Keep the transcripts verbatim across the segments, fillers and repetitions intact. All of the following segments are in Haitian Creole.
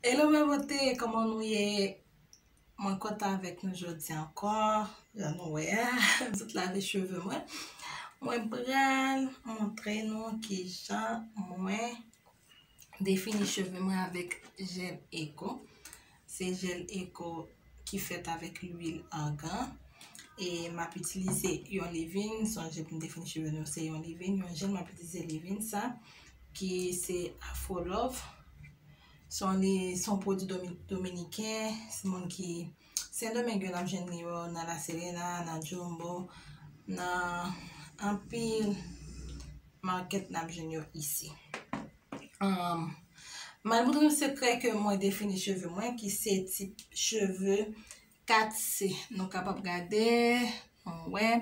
Hello, mè bote, kòman nou ye? Mwen kontan avèk nou jodi ankò. Jan nou wè a, m sot lave cheve mwen. Mwen pral montre nou kijan mwen defini cheve mwen avèk jèl Eko. Se jèl Eko ki fèt avèk lwil argan. E m ap itilize yon leave-in, sonje pou m defini cheve nou, se yon leave-in, yon jèl, m ap itilize leave-in sa, ki se Afro Love. Se yon li, se yon pwodui domi-, dominiken, se moun ki Sendomeng yo, n ap jwenn li yo nan La Serena, nan Jumbo, nan anpil makèt n ap jwenn yo isi. Um, m al montre nou sekrè ke mwen defini cheve mwen, ki se tip cheve kat C. Nou kapab gade, nou wè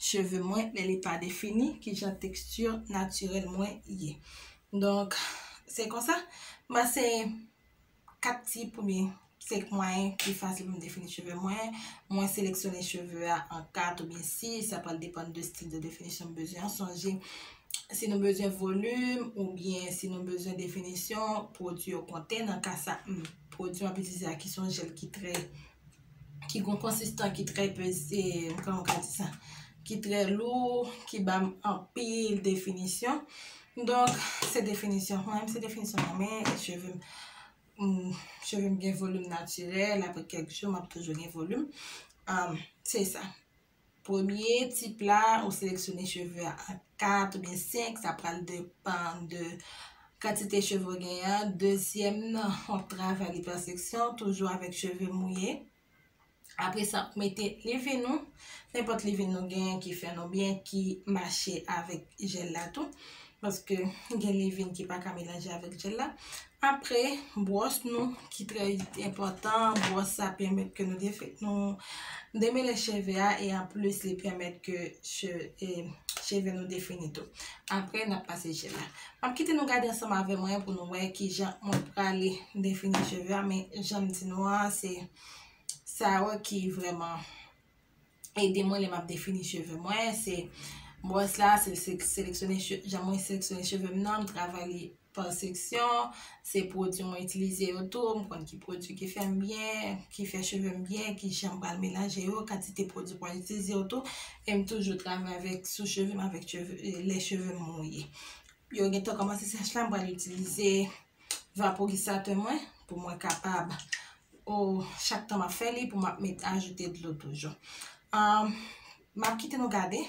cheve mwen, lè li pa defini, kijan teksti natirèl mwen ye. Donk, se konsa, m pase kat tip oubyen senk mwayen ki fasil pou m defini cheve mwen. Mwen seleksyone cheve a an kat oubyen sis, sa pral depann de stil de definisyon m bezwen an. Sonje, si nou bezwen volim oubyen si nou bezwen definisyon, pwodui yo konte. Nan ka sa, m, pwodui m ap itilize a ki se yon jèl ki trè, ki gon konsistans ki trè peze, kòman m ka di sa, ki trè lou, ki ba m anpil definisyon. Donk, se definisyon mwen, se definisyon mwen, men cheve m, mm, cheve m gen volim natirèl, apre kèk jou, m ap toujou gen volim. Um, se sa. Premye tip la, ou seleksyone cheve a an kat oubyen senk, sa pral depann de kantite cheve w genyen an. Dezyèm nan, w ap travay li pa seksyon, toujou avèk cheve mouye. Apre sa, ou mete leave-in ou, nenpòt leave-in nou genyen ki fè nou byen, ki mache avèk jèl la tou. Paske gen leave-in ki pa ka melanje avèk jèl la. Apre, bwòs nou, ki trè enpòtan, bwòs sa pèmèt ke nou defi-, nou demele cheve a, e anplis, li pèmèt ke che-, e, cheve nou defini tou. Apre, n ap pase jèl la. M ap kite nou gade ansanm avè mwen pou nou wè kijan mwen prale defini cheve a, men jan m di nou an, se sa yo ki vrèman ede mwen lè m ap defini cheve mwen. Se bwòs la, se, se seleksyone che-, jan mwen seleksyone cheve m nan, m travay li pa seksyon, se pwodui mwen itilize yo tou, m konn ki pwodui ki fè m byen, ki fè cheve m byen, kijan m pral melanje yo, kantite pwodui mwen itilize yo tou, e m toujou travay avèk sou cheve m, avèk cheve, lè cheve m mouye. Yo gentan kòmanse sèch la, m pral itilize vaporizatè mwen pou mwen kapab, o, chak tan m ap fè li, pou m ap met, ajoute dlo toujou. Um, m ap kite nou gade.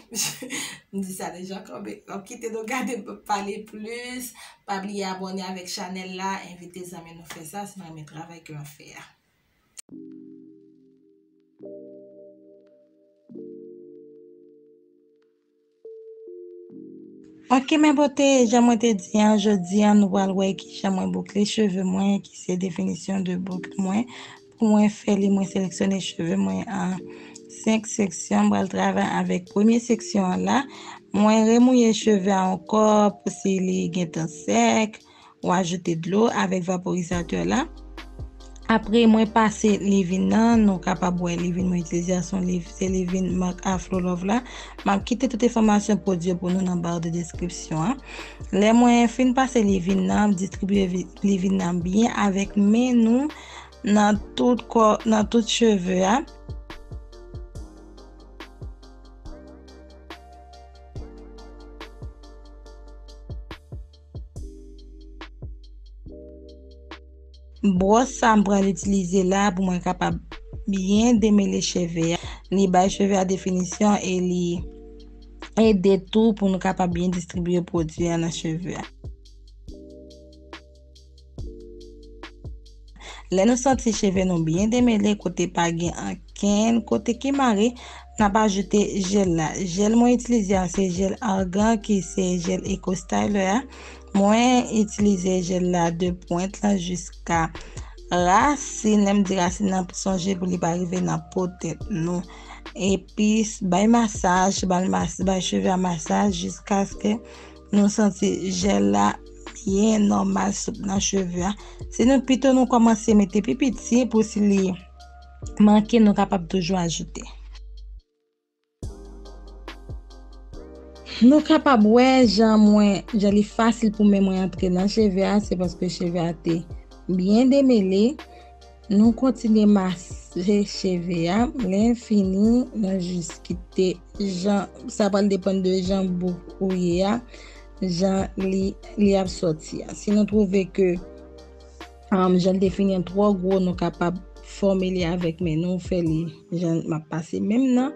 M di sa deja ankò, men m ap kite nou gade, m p ap pale plis. Pa bliye abòne avèk chanèl la, envite zanmi nou fè sa, si nou renmen travay ke m ap fè a. Ok, mè bote, jan mwen te di an, jodi an, nou pral wè kijan mwen boukle cheve mwen, ki se definisyon de bouk mwen. Pou mwen fè li, mwen seleksyone cheve mwen an senk seksyon. Mwen pral travay avèk premye seksyon an la. Mwen remouye cheve a ankò pou si li gentan sèk. Ou ajoute dlo avèk vaporizatè la. Apre, mwen pase leave-in nan, nou kapab wè leave-in mwen itilize a, se yon leave-, se leave-in mak Afro Love la. M ap kite tout enfòmasyon pwodui yo pou nou nan bar de deskripsyon an. Lè mwen fin pase leave-in nan, m distribye vi-, leave-in nan byen avèk men nou nan tout kò, nan tout cheve a. Bwòs sa m pral itilize la pou mwen kapab byen demele cheve a. Li bay cheve a definisyon e li ede tou pou nou kapab byen distribye pwodui a nan cheve a. Lè nou santi cheve nou byen demele, kote pa gen ankenn kote ki mare, n ap ajoute jèl la. Jèl mwen itilize a se jèl argan ki se jèl Eco Styler a. Mwen itilize jèl la de pwent lan jiska rasin. Lè m di rasin nan, sonje pou li pa rive nan po tèt nou. Epi, bay masaj, bay mas-, bay cheve a masaj jiskaske nou santi jèl la byen nòmal sot nan cheve a. Si nou pito nou kòmanse mete pi piti pou si li manke, nou kapab toujou ajoute. Nou kapab wè jan mwen, jan li fasil pou men mwen antre nan cheve a, se paske cheve a te byen demele, nou kontinye mase cheve a. Lè fini, nou jis kite jan, sa pral depann de jan bouk ou ye a, jan li, li ap sòti a. Si nou twouve ke, um, jan l te fini an twò gwo, nou kapab fòme li avèk men nou, fè li jan m ap pase men m nan,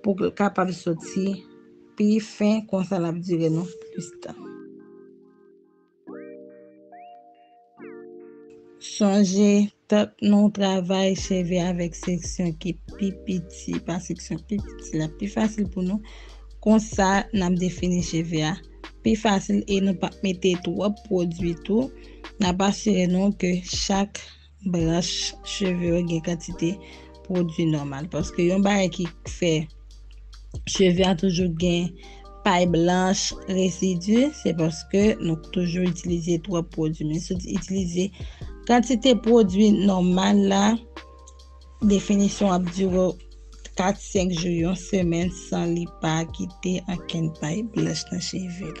pou l kapab sòti pi fen, konsa l ap dire nou plis tan. Sonje, tank nou travay cheve avèk seksyon ki pi piti, pa seksyon pi piti la, pi fasil pou nou. Konsa, n ap defini cheve a pi fasil e nou p ap mete twòp pwodui tou. N ap asire nou ke chak branch cheve yo gen kantite pwodui nòmal. Paske yon bagay ki fè cheve a toujou gen pay blanch, rezidi, se paske nou toujou itilize twòp pwodui. Men si w itilize kantite pwodui nòmal la, definisyon ap dire w kat, senk jou, yon semèn san li pa kite ankenn pay blanch nan cheve l.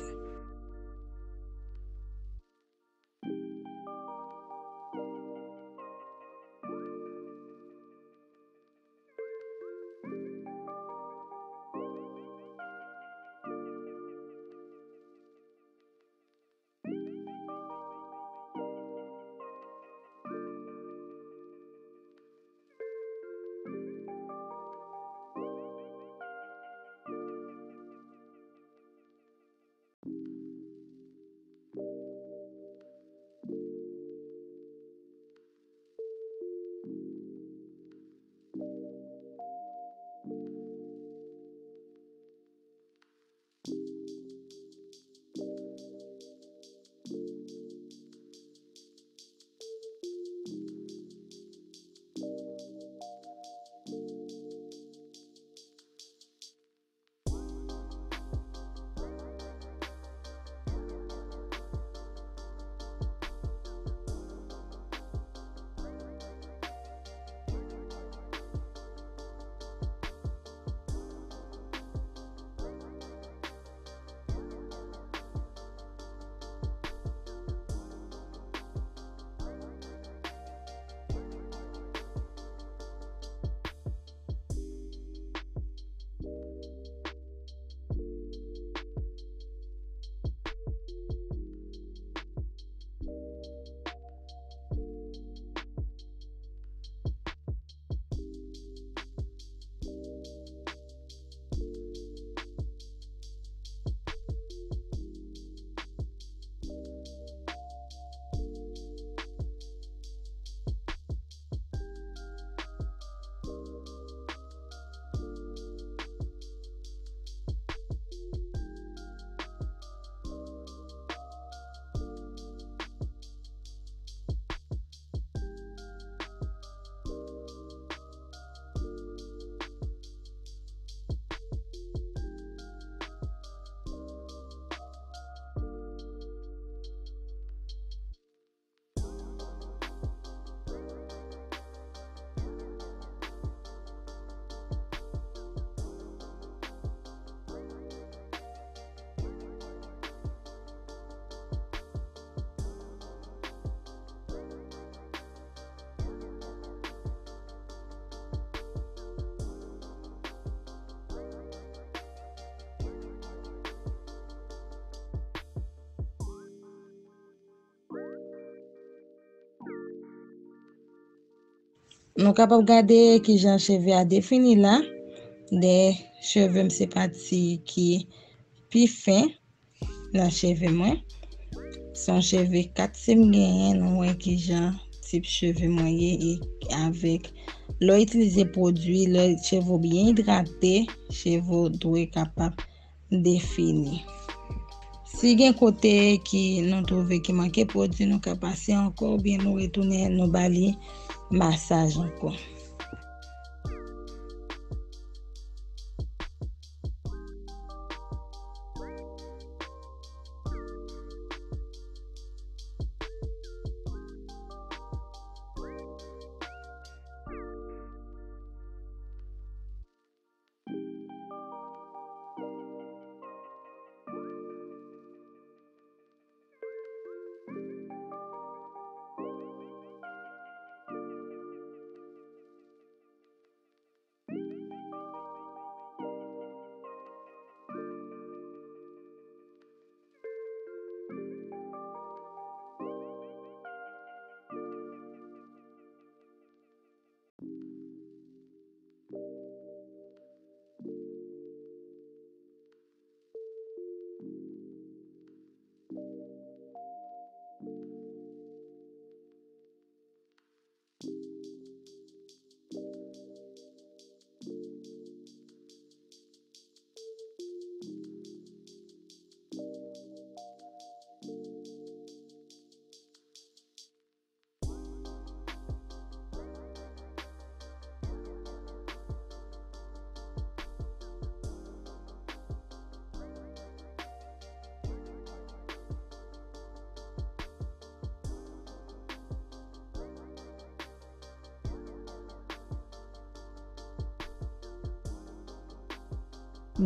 Nou kapab gade kijan cheve a defini la. De cheve m se pati ki pi fen nan cheve mwen. Se yon cheve kat si m genyen, nou wè kijan tip cheve mwen ye e avèk lè w itilize pwodui, lè cheve w byen idrate, cheve w dwe kapab defini. Si gen kote ki nou twouve ki manke pwodui, nou ka pase ankò oubyen nou retounen, nou ba li masaj ankò.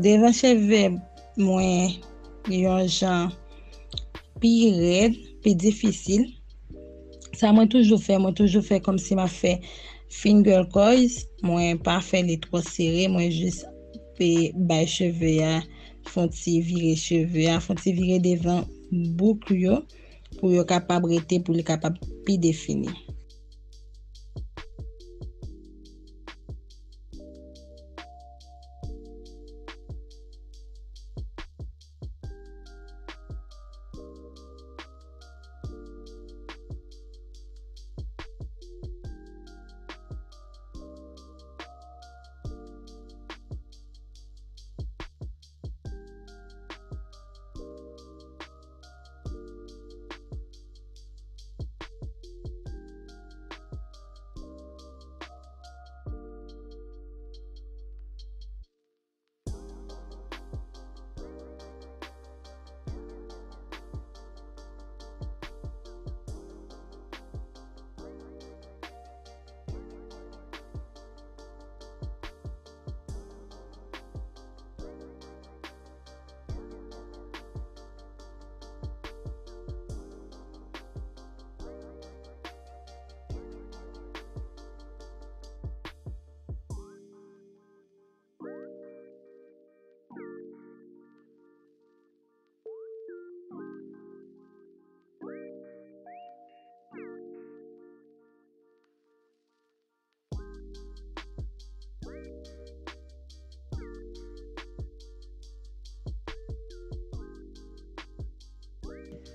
devan cheve mwen yon jan pi rèd, pi difisil. Sa mwen toujou fè, mwen toujou fè kòmsi m ap fè finger curls, mwen pa fè li twò sere, mwen jis pe bay cheve a, fè yon ti vire cheve a, fè yon ti vire devan bouk yo pou yo kapab rete, pou li kapab pi defini.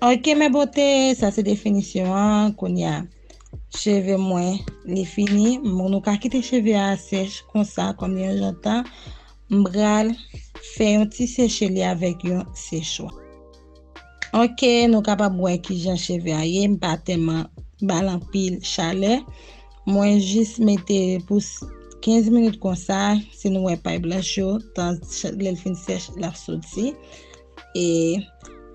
Ok, mè bote, sa se definisyon an. Kounye a, cheve mwen, li fini. Bon, nou ka kite cheve a sèch konsa, kòm yon jan tan. M pral fè yon ti seche li avèk yon sechwa. Ok, nou kapab wè kijan cheve a ye. M pa tèlman ba l anpil chalè. Mwen jis mete pou s-, kenz minit konsa. Si nou wè pay blanch yo, tan ch-, lè l fin sèch, l ap soti. E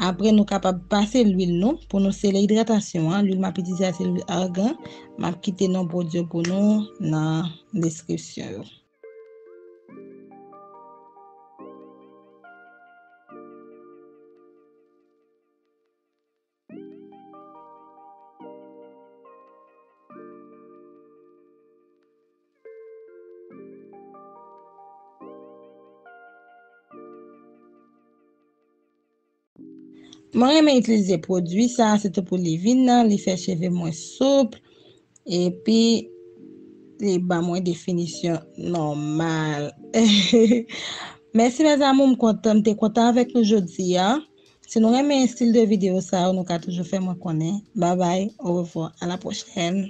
apre, nou kapab pase lwil nou pou nou sele idratasyon an. Lwil m ap itilize a se lwil argan. M ap kite non pwodui yo pou nou nan deskripsyon yo. Mwen renmen itilize pwodui sa, sitou pou leave-in nan, li fè cheve mwen soup, epi li ban mwen definisyon nòmal. Mèsi, mes amours, m kontan, m te kontan avèk nou jodi a. Si nou renmen estil de videyo sa yo, nou ka toujou fè mwen konnen. Babay, orevwa, a la pwochèn.